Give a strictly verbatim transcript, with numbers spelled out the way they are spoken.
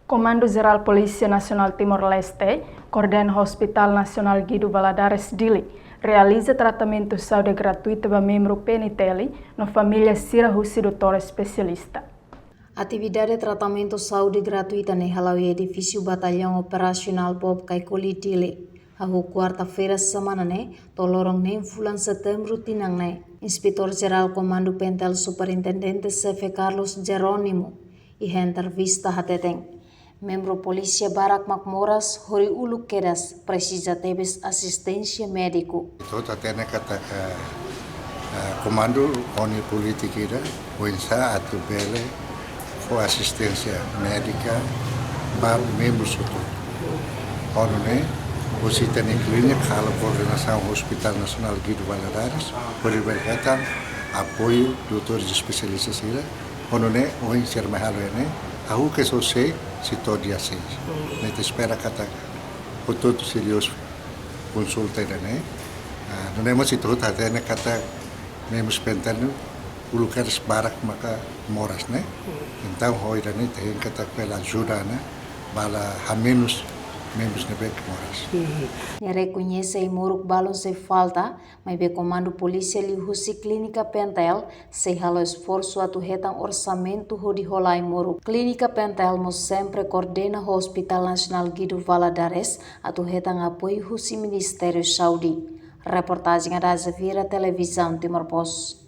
Komandu Jerál Polísia Nasionál Timor-Leste koordena Hospital Nasionál Guido Valadares Dili realiza tratamentu saúde gratuita ba membru P N T L no família sira husi doutór espesialista. Atividade tratamentu saúde gratuita ne'e hala'o iha edifísiu Batallaun Operasionál Bob Kaikoli Dili, hahú kuarta-feira semana ne'e, to'o loron neen fulan setembru tinan ne'e. Inspetór Jerál Komandu P N T L Superintendente Xefe Carlos Jerónimo iha entrevista hateten, membru polísia barak mak moras hodi uluk kedas, presiza tebes asisténsia médiku. Ita hatene katak, eh, komandu ho nia polítika ida, oinsá atu bele fó asisténsia médika ba membru hotu. Ho nune'e, husi ita-nia klínika halo koordenasaun Hospital Nasionál Guido Valadares, hodi bele hetan apoiu doutores espesialista sira, ho nune'e ohin sira mai halo iha ne'e, hahú kedas hosi sete to'o dia seis. Ne'e ita espera katak hotu-hotu sira konsulta ida-ne'e. Ah, nune'e mós ita hotu hatene katak membru P N T L uluk kedas barak maka moras ne'e. Entaun ho ida-ne'e ita hein katak bele ajuda ne'e, bele hamenus membru ne'ebé ke moras. Nia rekoñese ai-moruk balun sei falta, maibé komandu polísia liuhusi klínika P N T L sei halo esforsu atu hetan orsamentu hodi hola ai-moruk. Klínika P N T L mós sempre koordena ho Hospital Nasionál Guido Valadares atu hetan apoiu husi Ministériu Saúde. Reportajen Adaza Vieira, Televizaun Timor Post.